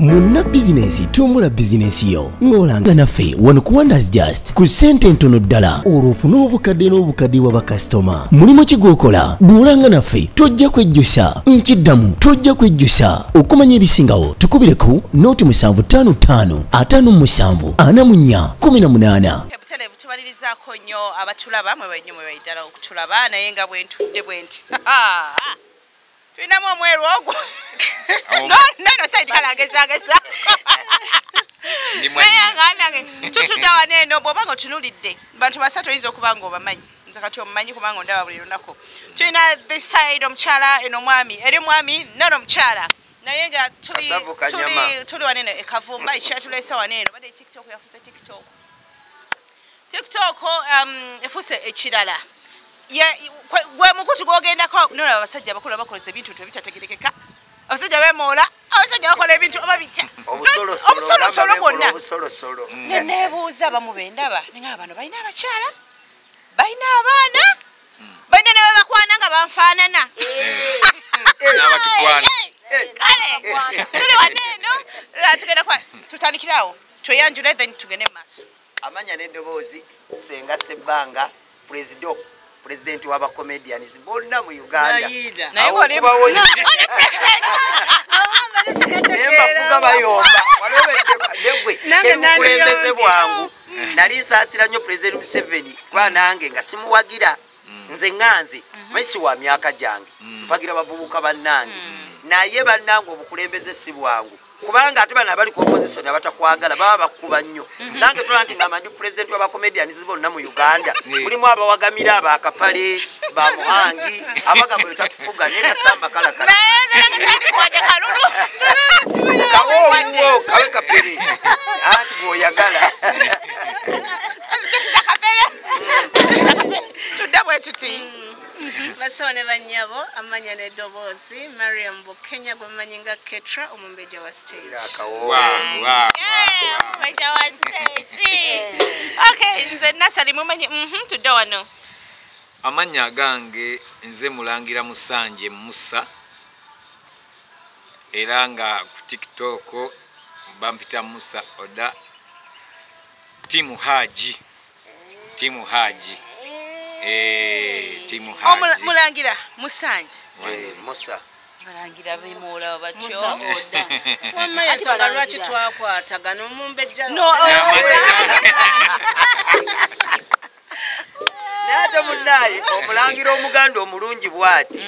Munna bizinensi, tumbula bizinensi yo ng'olanga naffe wano ku Wonders Just ku ssente ntono ddala, olwo ofune obukadde n'obukadde bwa bakasitoma. Mulimu ki gw'okola? Bw'olanga naffe tojja kwejjusa. Nkiddamu, tojja kwejjusa. Okumanya ebisingawo tukubireko 0755 57 44 18. Butereevu tubalirizaako nnyo abatulaba, mwebale nnyo, mwebale ddala okutulaba. Naye nga bwe ntudde bwe nti tulinamu omweru ogwo neno side kalangezageza, naye nga nange tutudde wano eno. Bw'oba nga otunulidde bantu basatu, oyinza okuba nga obamanyi. Nze kati omumanyi kubanga ondaba buli lunaku. Tulina this side omukyala, eno omwami, eri omwami, nono omukyala, naye nga Kasavu kanyama. Tuli wano eno ekavumba. Ekyatuleese wano eno badde TikTok. Yafuuse TikTok. TikTok efuuse ekirala. Gwe mukutu gwogendako nolaba abasajja abakulu bakolesa ebintu tebitategerekeka. Abasajja bemoola, abasajja bakola ebintu oba bitya. Obusolosolo. Obusolosolo bwonna. Obusolosolo. Neneebuuza abamu bendaba nenga bano balina abakyala, balina abaana, balina ne bebakwana nga banfaanana. N'abatukwana. Kale tuli wano eno, tugenda kwa tutandikirawo tweyanjule, then tugende mu maaso. Amanya n'eddoboozi, Senga Sebbanga, pulezidenti w'abacomedians bonna mu Uganda. Naye Awo ng'oli- okubawo oli president. Naye mbafuga bayomba walobedde Nange teri bukulembeze nandiyonge. bwangu. Nali nsaasira nnyo Pulezidenti Museveni kuba nange nga simuwagira. Nze ŋŋanze manyi si wa myaka gyange, mpagira bavubuka bannange, naye bannange obukulembeze si bwangu kubanga ate bano abali ku opposition abatakwagala baba bakuba nnyo. Nange tulaba nti ngamba ndi pulezidenti w'abacomedians bonna mu Uganda, mulimu abawagamira, abakapale bamuhangi abagamba oyo tatufuga, naye kasamba kalakala. Naye nze nange kalulu. Kawe owuwo, kawe kapere anti bw'oyagala. Nzijukiza kapere. Tudde bwe tuti. Basawo ne bannyabo, amanya n'eddoboozi, Mariam Bukenya gwe mmanyi nga Ketra, omumbejja wa stage. Akawoowo. Wow. Omumbejja wa stage. Okay, nze Nasali mumanyi. Tudde wano. Amannya agange nze Mulangira Musanje Musa, era nga ku TikTok bampita Musa Oda Timu Haji, Timu Haji, Timu Haji. Mulangira Musanje. Eh, Musa. Balangira bemoola batyo. Musa Oda. Wamma ensonga lwaki twakwatagana omumbejja? No. Naye ate munaaye omulangira omuganda omulungi bw'ati,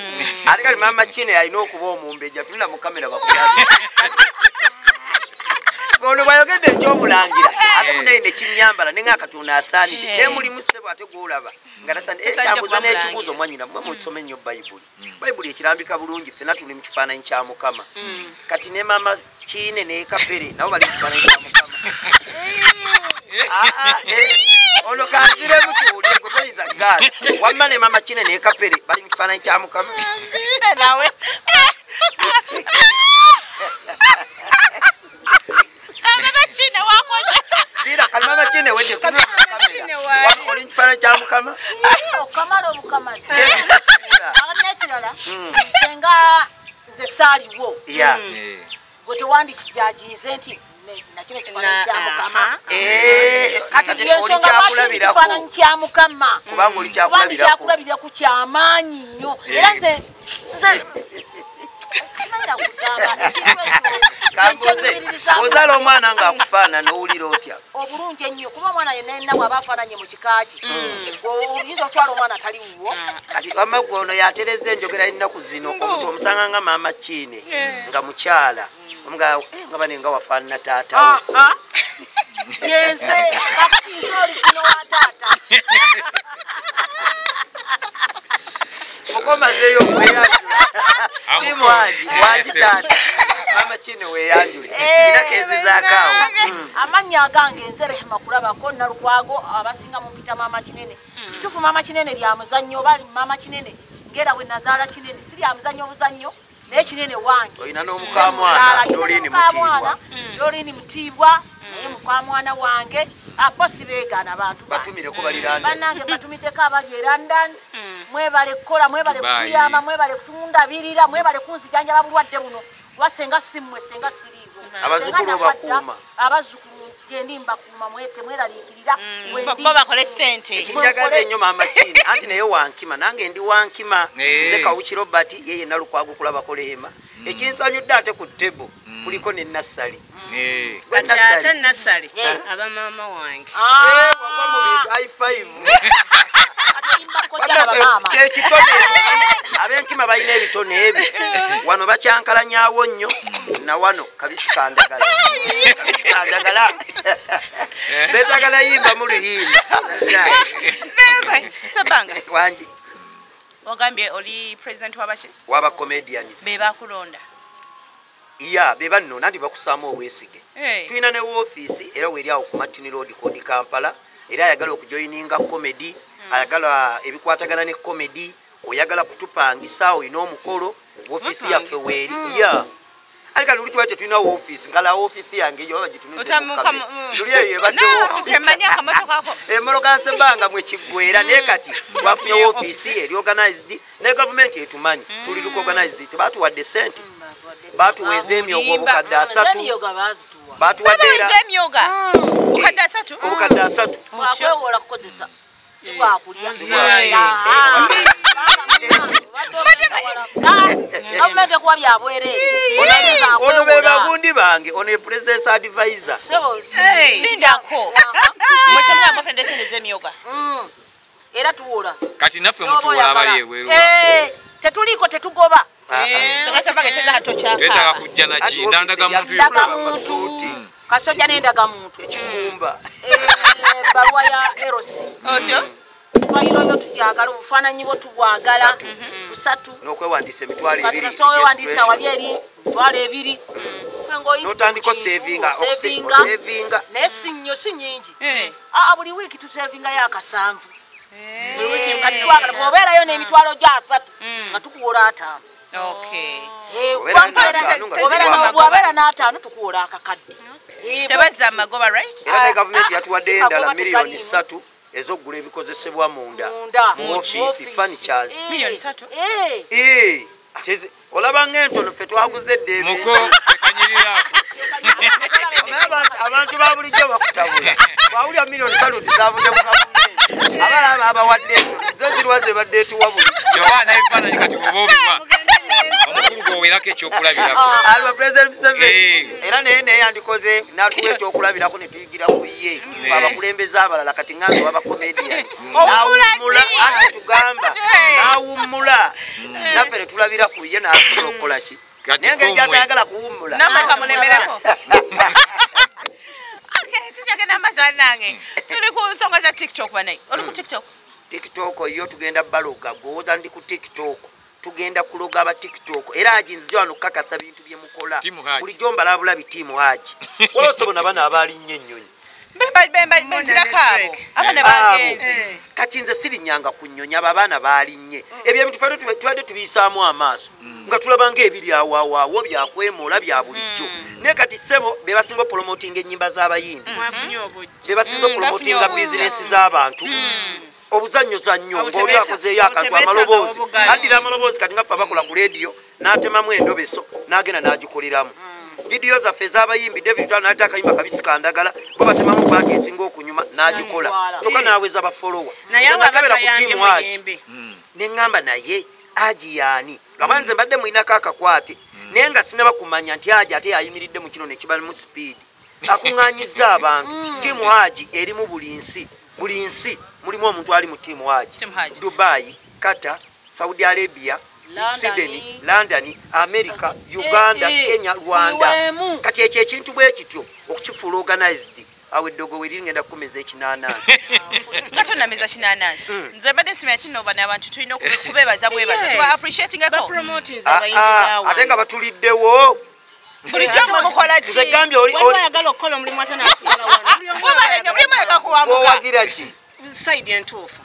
ate kati maama kine alina okuba omumbejja. Tunula mu kamera bakulabe. Ono bwayogedde ekyomulangira, ate munaye nekinyambala nenga Katonda asaanidde. Naye mulimu ssebo ate gwolaba nga tasaanidde. Tasaanidde Kyambuza kuba n'ekibuuzo, mwanyina mwe musome nnyo Bayibuli. Bayibuli ekirambika bulungi, ffenna tuli mu kifaananyi kya Mukama. Kati ne maama Kiine ne Kapere nabo bali mu kifaananyi kya Mukama. Ah, ah, ono kanziremu tuwulire gwe toyinza gaana. Wamma ne maama Kiine ne Kapere bali mu kifaananyi kya Mukama. Nawe mama Kine wakoze. Lira kali maama Kiine wedde tunula mu kamera. Kiine waali. Oli mu kifaananyi kya Mukama. Okamala obukamazi. Kyekisiula. Ate n'ekirala, senga nze saaliwo, gwe tewandikijajinze nti nakino kifaananyi kya Mukama. Kati Kati oli yensonga lwaki ndi kyakulabirako. kifaananyi kya Mukama. Kubanga oli Kuba ndi kyakulabirako. kyakulabirako kyamaanyi nnyo. Era nze simanyira kugamba ekintu ekyo. Kambuze, Nkyenyumiririzamu. ozaala omwana ng'akufaanana owulira otya? Obulungi ennyo, kuba omwana yenna yenna bw'aba afaananye mu kika kye, oyinza okutwala omwana atali wuwo. Kati wamma gwe ono yatereza enjogera y'ennaku zino. Omuntu omusanga nga maama Kiine nga mukyala omugaa, nga bane nga wafaanana taata we. Aha. Yenze kakati nze oli kuno wa taata. Mukomazeeyo okweyanjula. Timu Haji wangi taata, maama Kiine weeyanjule era kenzizaako awo. Amannya agange nze Rehema Kulabako Nalukwago, abasinga mumpita maama Kinene. Kituufu maama Kinene lya muzannyo oba maama Kinene ngera bwe nazaala Kinene si lya muzannyo obuzannyo, naye Kinene wange. Olina n'omukamwana Dolini Mutiibwa. Dolini Mutiibwa naye mukamwana wange. Bo sibeegaana bantu bange. Batumireko bali London. Bannange batumiddeko abali e London, mwebale kukola, mwebale Dubai. kutuyamba, mwebale kutundabirira, mwebale kunzijanjaba bulwadde buno, kuba senga si mmwe senga siriiwo. Abazzukulu bakuuma. Abazzukulu gyendi mbakuuma mwete mweraliikirira. Bo bakole ssente. Ekinjagaza ennyo maama Kini anti naye wankima nange ndi wankima. Nze Kawuki Robert yeye Nalukwago kulabako Rehema. Ekinsanyudde ate ku table kuliko ne Nassali. Kati ate Nassali aba maama wange. Wagwa mu bintu high five. Kyekitone ab'enkima balina ebitone ebyo wano bakyankalanyawo nnyo na wano kabisi kandagala kabisi kandagala beetagala yimba mu luyimba. Sebanga wangi ogambye oli president wabaki waba comedians be bakulonda iya be banno nanti bakusaamu obwesige. Tulina ne woofiisi era weeri awo ku Martin Road Kodi Kampala era ayagala okujoyininga comedy ayagala ebikwatagana ne comedy oyagala kutupangisa olina omukolo woofiisi yaffe weeri. Ya ali kati luli tuba tetulina woofiisi ngala woofiisi yange eyo bagitunuze luli eyo ebadde emmotoka nsebanga mwe kiggwera naye kati twafunye woofiisi eri organized ne gavumenti etumanyi tuli look organized tebatuwadde ssente batuweeza emyoga obukadde 3 batuwadde era emyoga obukadde 3 obukadde 3 bwakwewola kukozesa si bwakulya. Gavumenti ekuwa bya bwereere. Ono be bagundi bange ono ye president's advisor. Lindako mwe mufende ssente z'emyoga era tuwola kati naffe mutuwola abali ebweru tetuliiko tetugoba. Twetaaga kujja naki ndagamuntu kasojja n'endagamuntu ekibumba ebbaluwa ya erosi otyo fayiro yo tujagala obufaananyi bwo tubwagala busatu n'okwewandiisa emitwalo kati ebiri kasita wewandiisa wali eri mitwalo ebiri n'otandika osevinga osevinga naye si nnyo si nnyingi. Buli wiiki tusevingayo akasanvu. Kati twagala bw'obeerayo n'emitwalo gya 3 nga tukuwola 5. Okay. Bw'obeera n'ataano tukuwola akakadde. Tebazza amagoba right? Era ne gavumenti yatuwadde endala miliyoni 3 ez'okugula ebikozesebwa munda mu ofiisi furnitures. Miliyoni 3? Olaba ng'entono ffe twaguze edda muko tekanyirira. Abantu ba bulijjo bakutabula bwawulira miliyoni 3 tizavudde mu gavumenti abalaba abawadde entono zo zirwa ze badde etuwa bulijjo. Oba n'ebifaananyi kati bw'oba obiwa omukulu gw'owerako ekyokulabirako aliwa President Museveni era naye yandikoze n'atuwa ekyokulabirako ne tuyigira ku ye fe abakulembeze abalala kati nganze waba comedian n'awummula anti tugamba n'awummula naffe ne tulabira ku ye n'asobola okukola ki naye engeri gy'atayagala kuwummula nammwe kamulemereko. Okay, tukyagenda amaaso bannange tuli ku nsonga za TikTok banaye oli ku TikTok? TikTok yo tugenda baloga gwoza ndi ku TikTok tugenda kuloga aba TikTok era Haji nzija wano kukakasa bintu bye mukola bulijjo mbalabula bitiimu Haji wolosobona bana abalinnya ennyonyi benzirako abo abaana bagenze kati nze sirinnyanga ku nnyonyi abo abaana balinnye ebyo ebintu ffe tubadde tubiyisaamu amaaso nga tulaba ng'ebiri awoawaawo byakwemola bya bulijjo naye kati ssebo be basinga opromotinga ennyimba z'abayimbi be basinga opromotinga bizinesi z'abantu obuzannyozannyo ng'oli akozeeyo akantu amaloboozi addira amaloboozi kati nga ffe abakola ku leediyo n'atemamu endobeso n'agenda n'agikoleramu vidiyo zaffe ez'abayimbi David Twala n'aleeta akayimba kabisi kandagala bo batemamu paati esinga okunyuma n'agikola kyokka n'aweza bafolowa. Nakabera ku ttiimu Haji ne ŋŋamba naye Haji yaani lwaba nze mbadde mulinako akakwate naye nga sinaba kumanya nti Haji ate yayimiridde mu kino ne kibalimu sipiidi akuŋŋaanyizza abantu. Ttiimu Haji erimu buli nsi buli nsi mulimu omuntu ali mu ttiimu Haji Dubai, Qatar, Saudi Arabia, Sydney, London, America, Uganda, Kenya, Rwanda. Kati ekyo ekintu bwe kityo okukifuula organized awo eddogo we liri ngenda kukumeza ekinaanansi. Nga tonnameza kinaanansi nze mbadde nsimira kino bano abantu tulina okubeebaza bwebaza tuba appreciatingako ate nga batuliddewo bulijjo mwe mukola ki? Nze gambye oli ayagala okukola omulimu ate n'asigala wano. Webale nnyo buli mweka kuwamuka. Owagira ki? Side entuufu.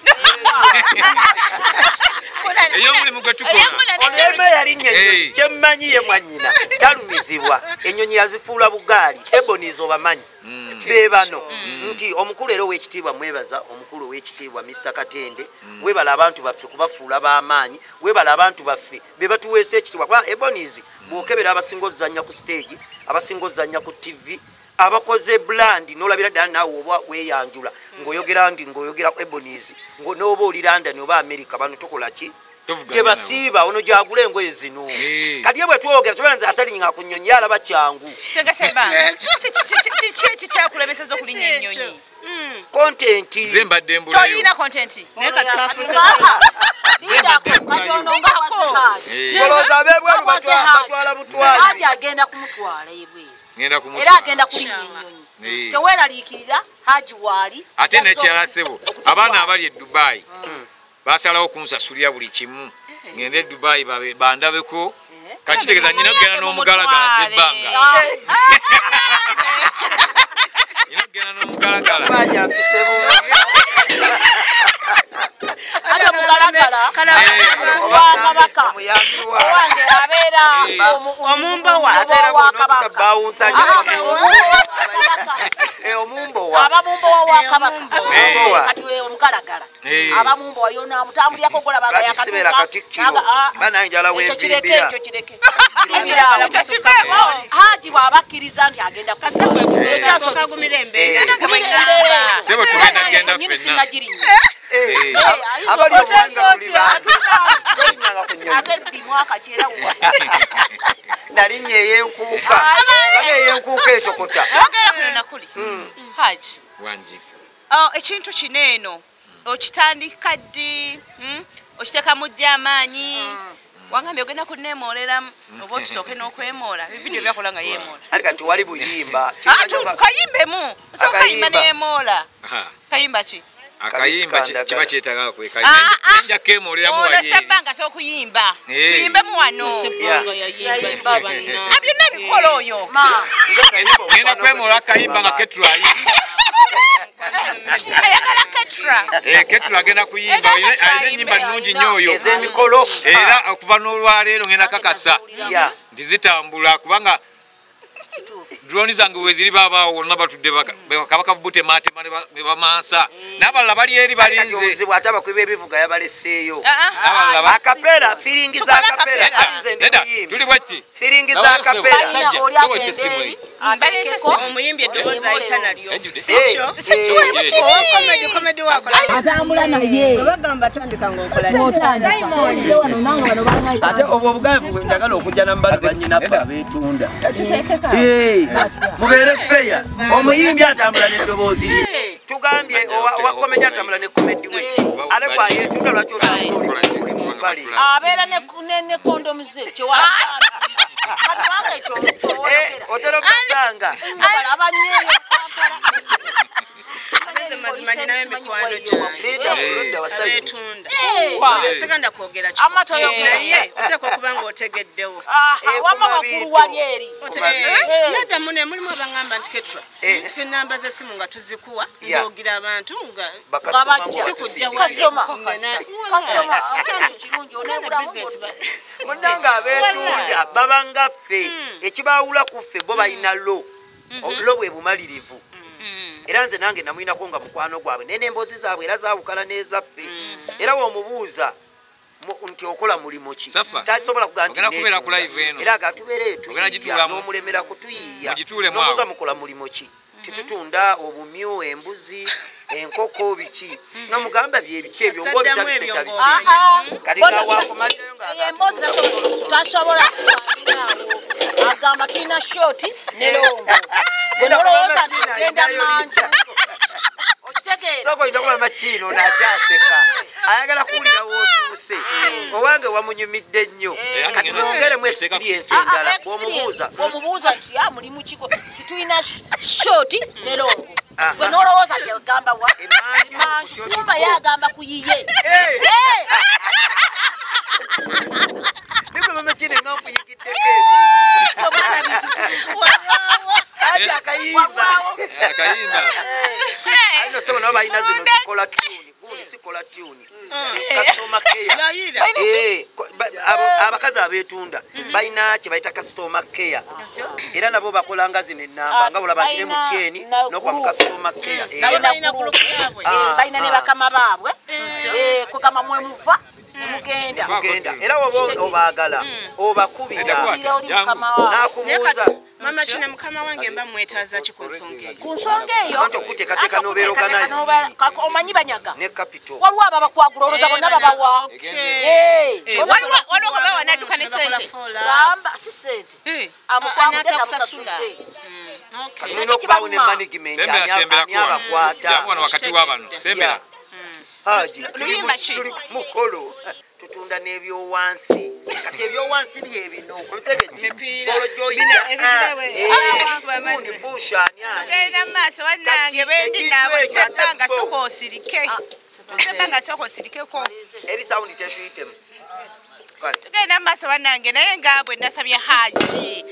Ey'omulimu gwe tukola. Ono yalinnya ennyonyi kyemmanyi ye mwannyina talumizibwa ennyonyi yazifuula bugaali ebonies obamanyi be bano nti omukulu era ow'ekitiibwa mwebaza omukulu ow'ekitiibwa Mr Katende webala abantu baffe kubafuula b'amaanyi webala abantu baffe be batuweesa ekitiibwa kuba ebonies bw'okebera abasinga ozannya ku stage abasinga ozannya ku TV, abakoze brand n'olabira ddala naawe oba weeyanjula ng'oyogera ndi ng'oyogera Ebonies, n'oba oli London oba America, bano tokola ki? Tebasiiba ono gyagula engoye zino. Kati ye bwe twogera tubeera nze atalinnya ku nnyonyi alaba kyangu. Senga Sebbanga, kiki ekikyakulemesezza okulinnya ennyonyi? Content. Nze mbadde mbulayo. Toyina content. Naye kati twafuuse Olowooza ab'ebweru batwala butwazi. Haji agenda kumutwala ebweru. Era agenda kulinnya ennyonyi. Teweeraliikirira Haji waali. Ate n'ekirala ssebo, abaana abali e Dubai basalawo kunsasulira buli kimu. Ngende e Dubai bandabeko. Kakitegeeza nnyina kugenda n'omugalagala Sebbanga. Nnyina kugenda n'omugalagala. Ate omugalagala wa kabaka. Owange abeera omumbowa. Ate era aba mumbowa wa kabaka. Kati we omugalagala aba mumbowa yona amutambulirako golaba nga yakatuuka. Ekyo kireke. Haji bw'abakkiriza nti agenda Sebo tugenda kugenda ffenna. Abali obuwanga tuli bangi. Tolinnyanga ku nnyonyi. Ate buli mwaka kyera wa. Nalinnya ey'enkuuka. Bali ey'enkuuka etokota. Twogera kuno na kuli. Haji. Wangi. Ekintu kino eno okitandika ddi? Okiteekamu ddi amaanyi? Wangambye ogenda kunneemooleramu oba otusooke n'okwemoola. Ebividiyo byakola nga yeemoola. Ate kati wali buyimba. Kayimbemu. Osooka kayimba neyeemoola. Kayimba ki? Akayimba kiba kyetaaga kwekayimba. Nja keemooleramu Ono wali eri. Sebbanga ky'okuyimba. Tuyimbemu wano. Byonna ebikola oyo. Ngenda kwemoola akayimba nga Ketra ayimba. Ayagala Ketra. Ketra agenda kuyimba. Alina ennyimba nnungi nnyo oyo. Ez'emikolo. Era okuva n'olwaleero ngenda kakasa nti zitambula kubanga drone zange we ziri baabaawo bonna batudde kabaka butematema ne bamansa. N'abalala bali eri balinze. Obuzibu ate abakubi b'ebivuga yabaleseeyo. Akapera, firingi za akapera. Tuli bweki? Firingi za akapera. Omuyimbi eddoboozi ayita nalyo. Atambula naye. Bagamba tandika ng'okola ki? Ate obwo obugavu bwe njagala okujja na mbali bannyinaffe abeetunda. Mubeere feya. Omuyimbi atambula n'eddoboozi lye. Tugambye owa komedi atambula ne komedi we. Ale kwa yeetunda lwaki otambula oli mu mpale. Abeera ne kondomu ze kati wanga ekyo ky'oyogera. Otera okusanga. Abanyeeyo Seganda kwogera naye oteekwa okuba ng'otegeddewo. Wamma waggulu wali eri. Nedda mune mulimu abaŋŋamba nti Ketra ffe ennamba z'essimu nga tuzikuwa ng'ogira abantu nga sikujja munnange abeetunda baba nga ffe ekibaawula ku ffe bo balina lo lo bwe bumalirivu. Era nze nange namuyinako nga mukwano gwabwe naye n'emboozi zaabwe era zaawukana n'ezaffe. Era w'omubuuza nti okola mulimu ki tasobola kugamba nti neetunda. Era aga tubeere tuyiiya n'omulemerako tuyiiya n'omubuuza mukola mulimu ki titutunda obumyu, embuzi, enkoko biki n'omugamba bye biki ebyo ng'obitabisetabise. Kati nga wakumalirayo nga emboozi tasobola kugambiraawo agamba tulina shooti ne longo. Olowooza nti ogenda manju. Okitegeera. Sooka olina kuba makiino n'akyaseka. Ayagala kuwulira w'otuuse. Owange wamunyumidde nnyo. Kati mwongeremu experience endala bw'omubuuza. Bw'omubuuza nti mulimu kiko titulina shooti ne longo. Gwe n'olowooza nti agamba wa? Emanju. Kumba ye agamba ku yiye. Nigwe mama kino nga nkuyigiddeko ebintu. Ati akayimba. Akayimba. Alino sebo nabo balina zino zikola tune. Gundi sikola tune. Customer care. Abakazi abeetunda balina kye bayita customer care. Era nabo bakola nga zino ennamba nga olaba nti MTN n'okuba mu customer care. Balina ne bakama baabwe. Kugamba mwe muva. Nemugenda. Mugenda. Era oba obaagala obakubira. N'akubuuza. Mama kina mukama wange mba mwetaaza ki ku nsonga eyo? Ku nsonga eyo anti okuteekateeka n'obeera organized omanyi banyaga ne capital waliwo ababakwagula olowooza bonna babawa. Waliwo babawa n'adduka ne ssente. Gamba si ssente amukwagudde tamusasudde. Tulina okubaawo ne management ani abakwata wano wakati w'abano sembera. Haji tuli ku mukolo tutunda n'ebyowansi kati ebyowansi bye bino obitegedde olwojoyigundi bushani tugenda mu maaso bannange bendi nabo sebbanga sooka osirike sebbanga sooka osirikeko eri sawundi tetuyitemu. Tugenda mu maaso bannange naye nga bwe nasabye Haji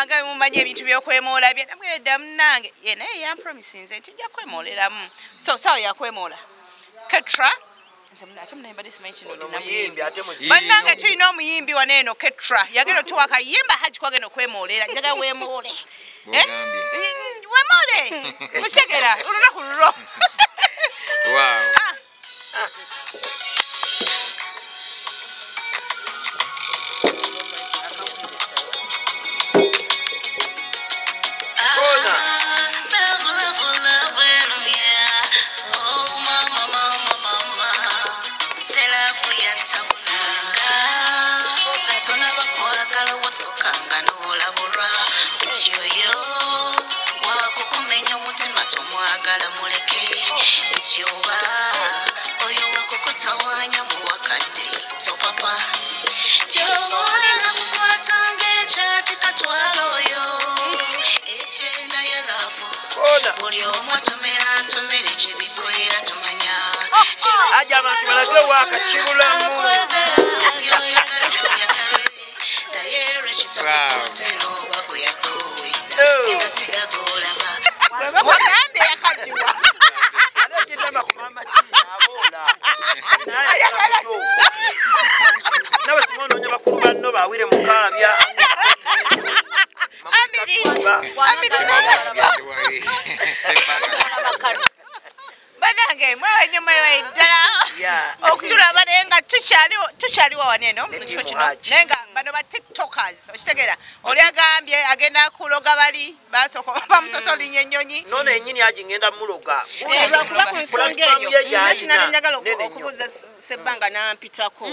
nga mumanyi ebintu by'okwemoola bye namwedda munnange ye naye yampromisinze nti nja kwemooleramu so sawa yakwemoola Ketra bannange tulina omuyimbi wano eno Ketra yagenda otuwa akayimba Haji kwagenda okwemoolera njagala weemoole weemoole mutegera olunaku lulwo. Aja abantu balage wakakibulamu. Wagambe yakaddiwa. Ate kindama ku mama ki aboola. Naye ayagala muto. Nawe simonoonya bakulu banno bawire mukaabya. Amiri. Banange mwewenye mwewe ddala okutulaba naye nga tukyaliwo wano eno mu kifo kino naye nga bano ba tiktokers okitegeera oli agambye agenda kuloga bali basooka bamusosolinnya ennyonyi nono ennyini agi ngenda muloga olwakuba ku nsonga eyo kinali njagala okubuuza Sebbanga n'ampitako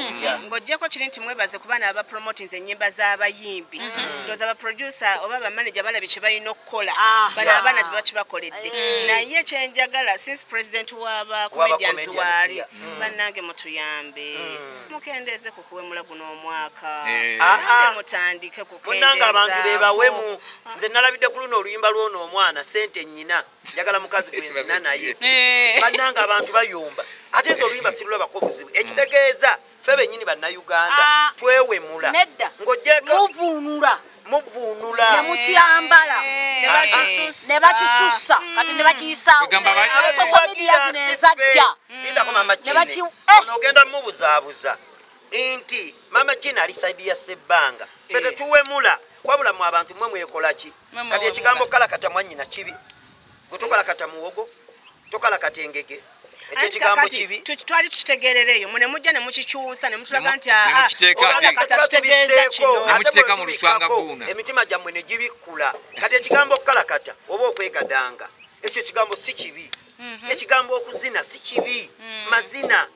ng'oggyeko kiri nti mwebaze kuba n'abapromotinze ennyimba z'abayimbi ndowooza abaproducer oba bamanager balabye kye balina okukola bano abaana bye bakibakoledde naye kyenjagala since president w'aba comedians waali bannange mutuyambe mukendeeze ku kuwemula guno omwaka mutandike kukendeeza. Munnange abantu bebawemu nze nalabidde ku luno oluyimba lw'ono omwana ssente nnyina njagala mukazi gwe nzina naye bannange abantu bayomba ate nze oluyimba sirulabako buzibu ekitegeeza ffe bennyini bannayuganda twewemula ng'oggyeko muvuunula ne mukyambala ne bakisussa kati ne bakiyisaawo social media zino ezajja lindako mama Kine ono ogenda mubuzaabuza nti mama Kine ali saidi ya Sebbanga ffe tetuwemula wabula mu abantu mmwe mwekola ki kati ekigambo kalakata mwannyina kibi gwe tokalakata muwogo tokalakata engege ekyo ekigambo kibi twali tukitegeerera eyo mune mujja ne mukikyusa ne mutulaga nti nemukiteeka mu luswanga guuna emitima gyammwe ne gibikkula kati ekigambo okukalakata oba okwegadanga ekyo ekigambo si kibi ekigambo okuzina si kibi mazina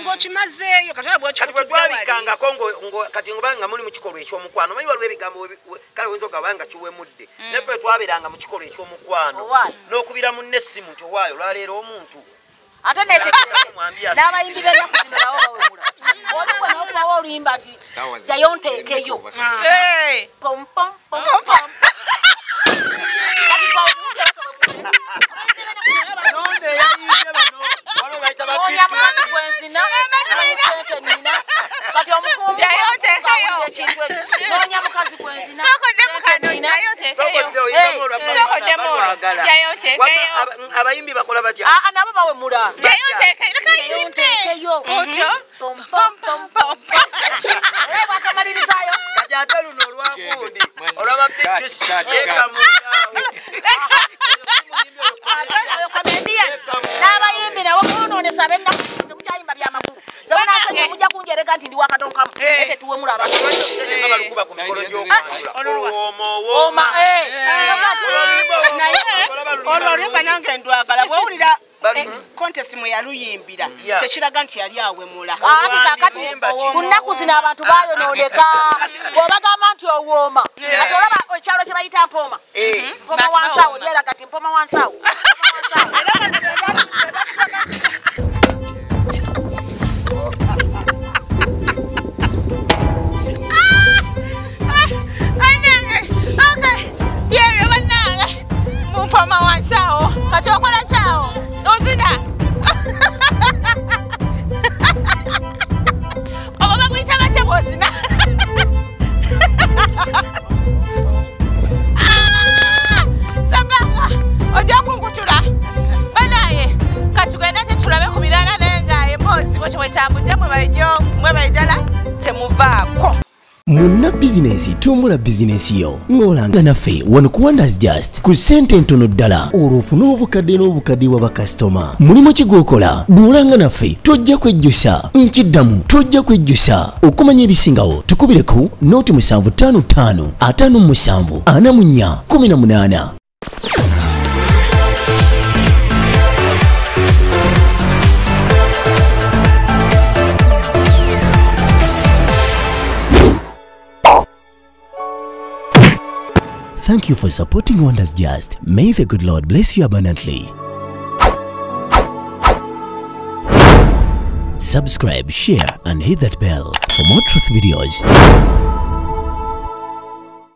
ng'okimazeeyo kati bwe twabikangako kati nga muli mu kikolwa ekyomukwano omanyi waliwo ebigambo kale oyinza okugamba nga kiwemudde naye ffe twabeeranga mu kikolwa ekyomukwano n'okubira munne essimu nti owaayo olwaleero omuntu ate n'abayimbi b'ennaku zino nabo bawemula oli gwe n'okubawo oluyimba nti jayo nteekeyo pom pom pom pom kati gwe mukazi gwenzina sente nina kati omukungu noonya mukazi gwenzina sente nina abayimbi bakola batya nabo bawemula bwakamalirizayo kati ate luno olwagundi olwaba bitusi ekamundaawo n'abayimbi nabo bonoonesa ab'ennaku temukyayimba byamakulu. Nze munaasonyiwa mujja kunjerega nti ndi wakatonkamu naye tuwemula abantu. Balukuba ku mikolo gy'okwanjula. Owooma. Olwo oluyimba nange ndwagala bw'owulira contest mwe yaluyimbira tekiraga nti yali awemula. Ati kakati ku nnaku zino abantu bayonooneka bw'obagamba nti owooma kati olaba ekyalo kye bayita Mpooma. Mpooma wansawo lyera kati Mpooma wansawo. Mpooma wansawo kati okola kyawo ozina oba baguyita batya bw'ozina. Sabanga ojja kunkutula banaye katugende tetulabe ku birala naye nga emboozi bwekyo bwetambudde mwebale nnyo mwebale ddala temuvaako. Munna bizinensi tumbula bizinensi yo ng'olanga naffe wano ku Wonders Just ku ssente ntono ddala olwo ofune obukadde n'obukadde bwa bakasitoma. Mulimu ki gw'okola? Bw'olanga naffe tojja kwejjusa. Nkiddamu tojja kwejjusa. Okumanya ebisingawo tukubireko noti 755 57 44 18. Thank you for supporting Wonders Just. May the good Lord bless you abundantly. Subscribe, share, and hit that bell for more truth videos.